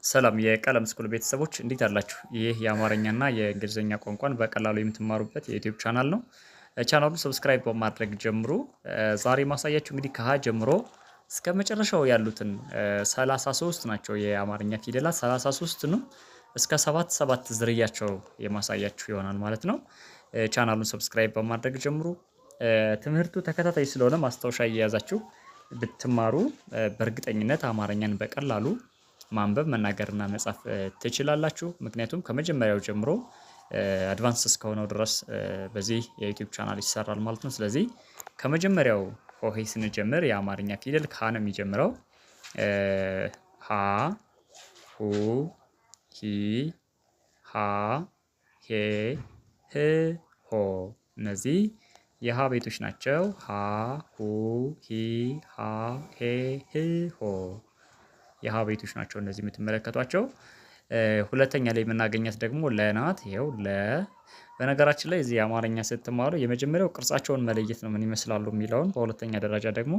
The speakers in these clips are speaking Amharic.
ሰላም የቀለም ስኩል ቤተሰቦች እንዴት አላችሁ? ይህ የአማርኛና የእንግሊዝኛ ቋንቋን በቀላሉ የምትማሩበት የዩቲዩብ ቻናል ነው። ቻናሉን subscribe በማድረግ ጀምሩ። ዛሬ ማሳያችሁ እንግዲህ ከሀ ጀምሮ እስከ መጨረሻው ያሉትን 33 ናቸው የአማርኛ ፊደላት 33ንም እስከ ሰባት ሰባት ዝርያቸው የማሳያችሁ ይሆናል ማለት ነው። ቻናሉን subscribe በማድረግ ጀምሩ። ትምህርቱ ተከታታይ ስለሆነ ማስታወሻ እየያዛችሁ ብትማሩ በእርግጠኝነት አማርኛን በቀላሉ ማንበብ መናገርና መጻፍ ትችላላችሁ። ምክንያቱም ከመጀመሪያው ጀምሮ advance እስከሆነው ድረስ በዚህ የዩቲዩብ ቻናል ይሰራል ማለት ነው። ስለዚህ ከመጀመሪያው ሆሄ ስንጀምር የአማርኛ ፊደል ከሀ ነው የሚጀምረው። ሀ ሁ ሂ ሃ ሄ ህ ሆ እነዚህ የሀ ቤቶች ናቸው። ሀ ሁ ሂ ሃ ሄ ህ ሆ የሀ ቤቶች ናቸው እነዚህ የምትመለከቷቸው። ሁለተኛ ላይ የምናገኛት ደግሞ ለ ናት። ይኸው ለ። በነገራችን ላይ እዚህ የአማርኛ ስትማሩ የመጀመሪያው ቅርጻቸውን መለየት ነው፣ ምን ይመስላሉ የሚለውን። በሁለተኛ ደረጃ ደግሞ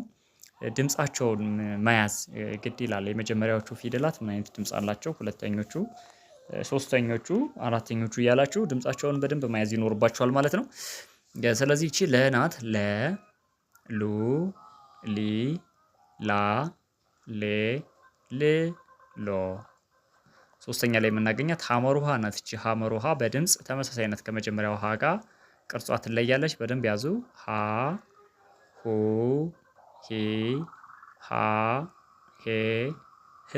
ድምፃቸውን መያዝ ግድ ይላል። የመጀመሪያዎቹ ፊደላት ምን አይነት ድምፅ አላቸው፣ ሁለተኞቹ፣ ሶስተኞቹ፣ አራተኞቹ እያላችሁ ድምፃቸውን በደንብ መያዝ ይኖርባችኋል ማለት ነው። ስለዚህ እቺ ለ ናት። ለ ሉ ሊ ላ ሌ ል ሎ። ሶስተኛ ላይ የምናገኛት ሐመሩ ሐ ናት። እቺ ሐመሩ ሐ በድምፅ ተመሳሳይነት ከመጀመሪያው ሀ ጋር ቅርጿ ትለያለች። በደንብ ያዙ። ሀ ሁ ሂ ሃ ሄ ህ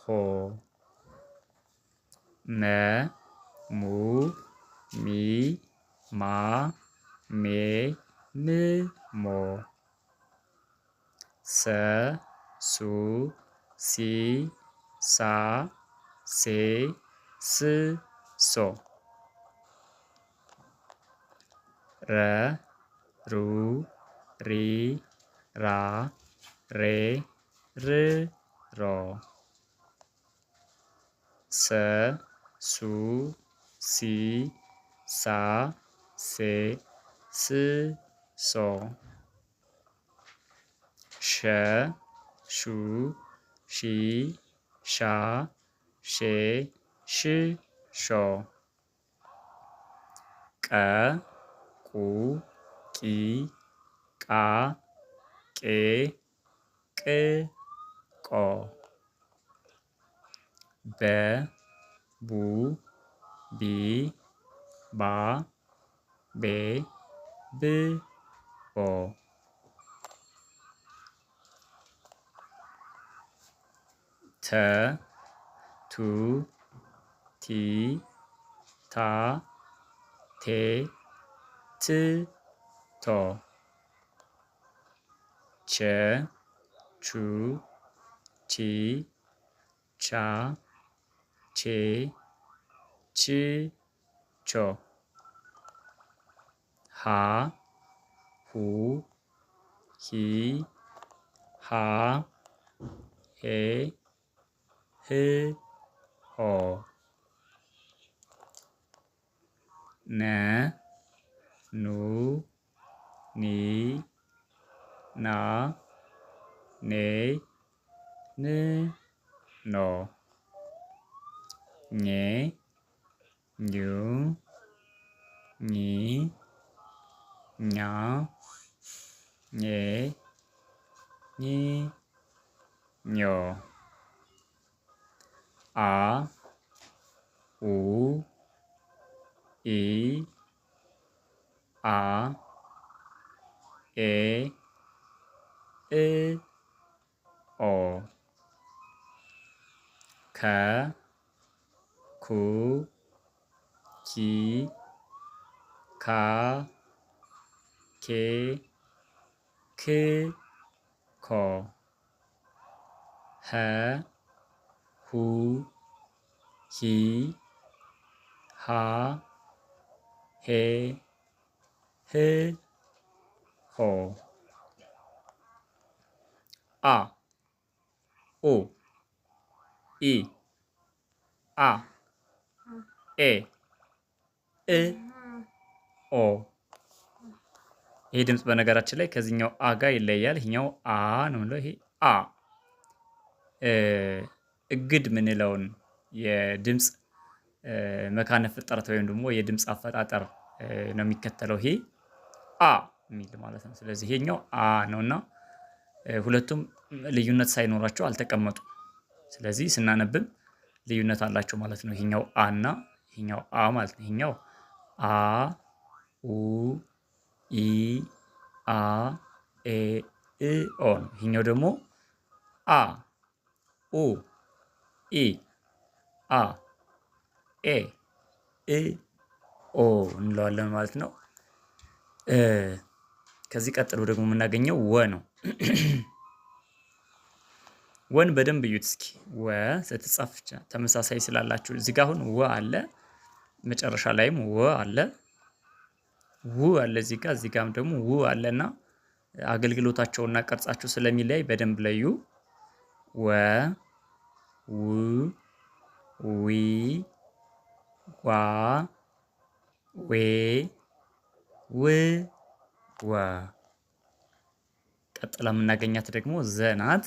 ሆ። መ ሙ ሚ ማ ሜ ም ሞ። ሰ ሱ ሲ ሳ ሴ ስ ሶ። ረ ሩ ሪ ራ ሬ ር ሮ። ሰ ሱ ሲ ሳ ሴ ስ ሶ። ሸ ሹ ሺ ሻ ሼ ሽ ሾ። ቀ ቁ ቂ ቃ ቄ ቅ ቆ። በ ቡ ቢ ባ ቤ ብ ቦ። ተ ቱ ቲ ታ ቴ ት ቶ። ቸ ቹ ቺ ቻ ቼ ች ቾ። ሃ ሁ ሂ ሃ ሄ ህ ሆ። ነ ኑ ኒ ና ኔ ን ኖ። ኜ ኙ ኚ ኛ ኜ ኚ ኞ። አ ኡ ኢ አ ኤ እ ኦ። ከ ኩ ኪ ካ ኬ ክ ኮ። ሀ ሁ ሂ ሃ ሄ ህ ሆ። አ ኡ ኢ አ ኤ እ ኦ። ይሄ ድምፅ በነገራችን ላይ ከዚህኛው አ ጋር ይለያል። ይሄኛው አ ነው የሚለው፣ ይሄ አ። እግድ ምንለውን የድምፅ መካነ ፍጥረት ወይም ደግሞ የድምፅ አፈጣጠር ነው የሚከተለው። ይሄ አ የሚል ማለት ነው። ስለዚህ ይሄኛው አ ነውና ሁለቱም ልዩነት ሳይኖራቸው አልተቀመጡም። ስለዚህ ስናነብም ልዩነት አላቸው ማለት ነው። ይሄኛው አ እና ይሄኛው አ ማለት ነው። ይሄኛው አ ኡ ኢ አ ኤ እ ኦ ነው። ይሄኛው ደግሞ አ ኡ ኢ አ ኤ እ ኦ እንለዋለን ማለት ነው። ከዚህ ቀጥሎ ደግሞ የምናገኘው ወ ነው። ወን በደንብ እዩት እስኪ። ወ ስትጻፍ ተመሳሳይ ስላላችሁ እዚህ ጋ አሁን ወ አለ፣ መጨረሻ ላይም ወ አለ፣ ው አለ እዚህ ጋ፣ እዚህ ጋም ደግሞ ው አለና አገልግሎታቸውና ቅርጻቸው ስለሚለያይ በደንብ ለዩ። ወ ው ዊ ዋ ዌ ው ወ። ቀጥላ የምናገኛት ደግሞ ዘ ናት።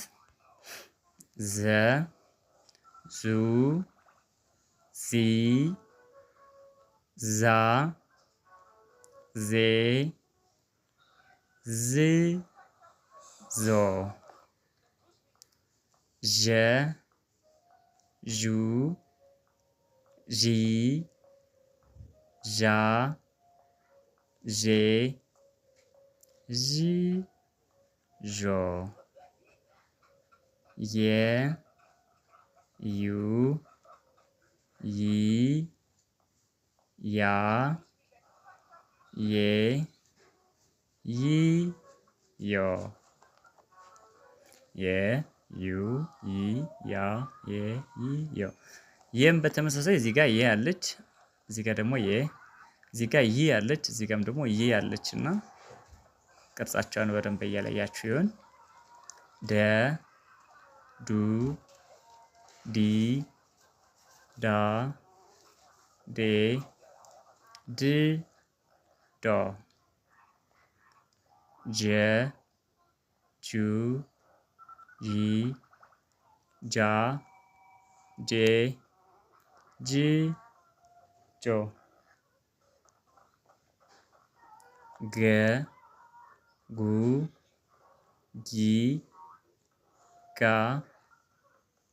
ዘ ዙ ዚ ዛ ዜ ዝ ዞ ዠ ዡ ዢ ዣ ዤ ዥ ዦ የ ዩ ይ ያ ዬ ይ ዮ የ ዩ ይ ያ የ ይ ዮ። ይህም በተመሳሳይ እዚህ ጋር የ አለች፣ እዚህ ጋር ደግሞ የ፣ እዚህ ጋር ይ አለች፣ እዚህ ጋርም ደግሞ ይ አለች እና ቅርጻቸውን በደንብ እያለያችሁ ይሁን። ደ ዱ ዲ ዳ ዴ ድ ዶ ጀ ጁ ጂ ጃ ጄ ጅ ጆ ገ ጉ ጊ ጋ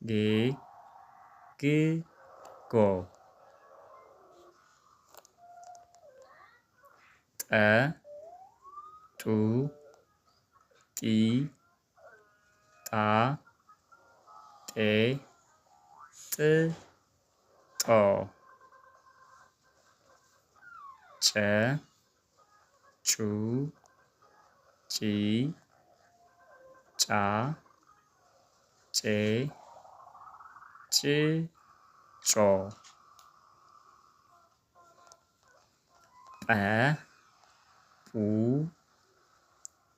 ጌ ግ ጎ ጠ ጡ ጢ ጣ ጤ ጥ ጦ ጨ ጩ ጪ ጫ ጬ ጭ ጮ ጰ ጱ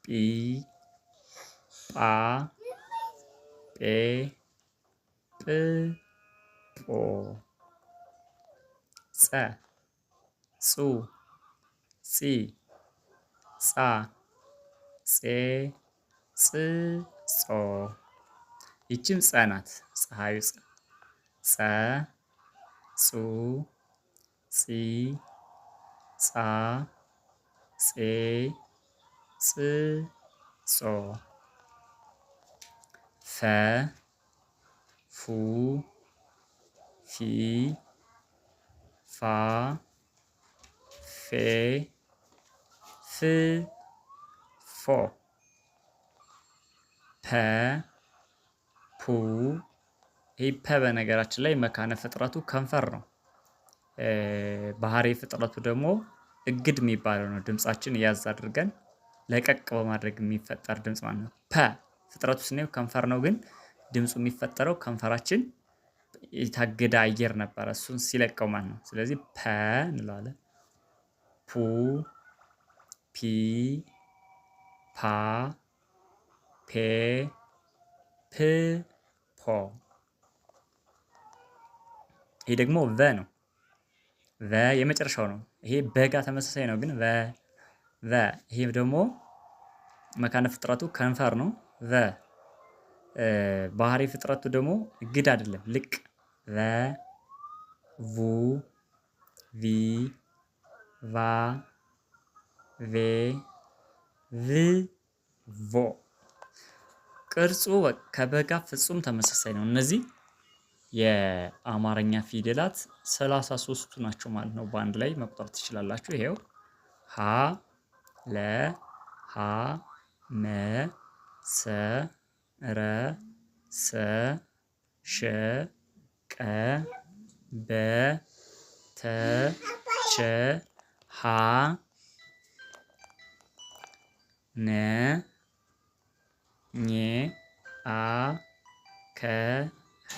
ጲ ጳ ጴ ጵ ጶ ጸ ጹ ጺ ጻ ጼ ጽ ጾ። ይችም ጸ ናት። ፀሐዩ ጸ ጸ ጹ ጺ ጻ ጼ ጽ ጾ ፈ ፉ ፊ ፋ ፌ ፍ ፎ ፐ ፑ። ይህ ፐ በነገራችን ላይ መካነ ፍጥረቱ ከንፈር ነው። ባህሪ ፍጥረቱ ደግሞ እግድ የሚባለው ነው። ድምፃችን ያዝ አድርገን ለቀቅ በማድረግ የሚፈጠር ድምፅ ማለት ነው። ፐ ፍጥረቱ ስናየው ከንፈር ነው፣ ግን ድምፁ የሚፈጠረው ከንፈራችን የታገደ አየር ነበረ እሱን ሲለቀው ማለት ነው። ስለዚህ ፐ እንለዋለን። ፑ ፒ ፓ ፔ ፕ ፖ። ይሄ ደግሞ ቨ ነው። ቨ የመጨረሻው ነው። ይሄ በጋ ተመሳሳይ ነው፣ ግን ቨ ቨ። ይሄ ደግሞ መካነ ፍጥረቱ ከንፈር ነው። ቨ ባህሪ ፍጥረቱ ደግሞ ግድ አይደለም ልቅ ቨ ቩ ቪ ቫ ቬ ቭ ቮ። ቅርጹ ከበጋ ፍጹም ተመሳሳይ ነው። እነዚህ የአማርኛ ፊደላት 33ቱ ናቸው ማለት ነው። በአንድ ላይ መቁጠር ትችላላችሁ። ይሄው ሀ ለ ሀ መ ሰ ረ ሰ ሸ ቀ በ ተ ቸ ሀ ነ ኘ አ ከ ኸ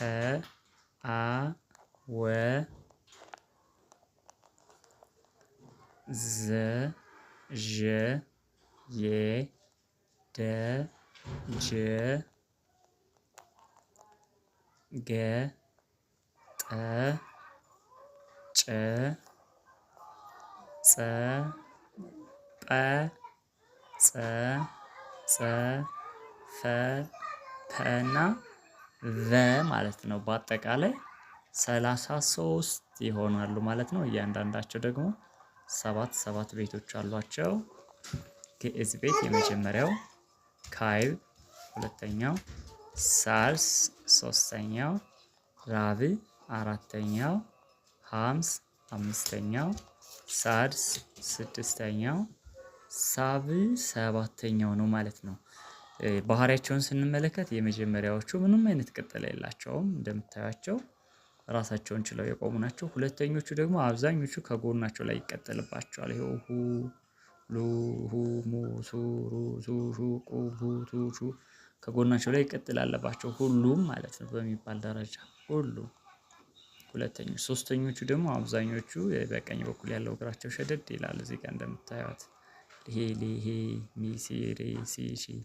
አ ወ ዘ ዠ የ ደ ጀ ገ ጠ ጨ ጸ ጰ ጸ ጸ ፈ ፐ እና ቨ ማለት ነው። በአጠቃላይ 33 ይሆናሉ ማለት ነው። እያንዳንዳቸው ደግሞ ሰባት ሰባት ቤቶች አሏቸው። ግዕዝ ቤት የመጀመሪያው፣ ካዕብ ሁለተኛው፣ ሳልስ ሶስተኛው፣ ራብዕ አራተኛው፣ ሀምስ አምስተኛው፣ ሳድስ ስድስተኛው፣ ሳብዕ ሰባተኛው ነው ማለት ነው። ባህሪያቸውን ስንመለከት የመጀመሪያዎቹ ምንም አይነት ቅጥል የላቸውም እንደምታዩቸው ራሳቸውን ችለው የቆሙ ናቸው። ሁለተኞቹ ደግሞ አብዛኞቹ ከጎናቸው ላይ ይቀጠልባቸዋል። ይኸው ሁ ሉ ሁ ሙ ሱ ሩ ሱ ሹ ቁ ቡ ቱ ሹ ከጎናቸው ላይ ቅጥል አለባቸው ሁሉም ማለት ነው በሚባል ደረጃ ሁሉም። ሁለተኞቹ ሶስተኞቹ ደግሞ አብዛኞቹ በቀኝ በኩል ያለው እግራቸው ሸደድ ይላል። እዚህ ጋር እንደምታዩት ሄ ሊ ሄ ሚ ሲ ሬ ሲ ሺ።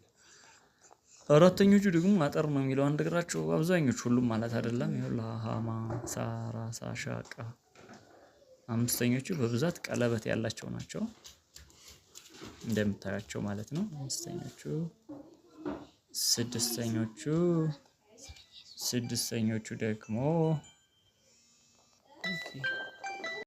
አራተኞቹ ደግሞ አጠር ነው የሚለው አንድ እግራቸው አብዛኞቹ፣ ሁሉም ማለት አይደለም። ይኸው ላ ሀ ማ ሳ ራ ሳ ሻ ቃ። አምስተኞቹ በብዛት ቀለበት ያላቸው ናቸው እንደምታያቸው ማለት ነው። አምስተኞቹ ስድስተኞቹ ስድስተኞቹ ደግሞ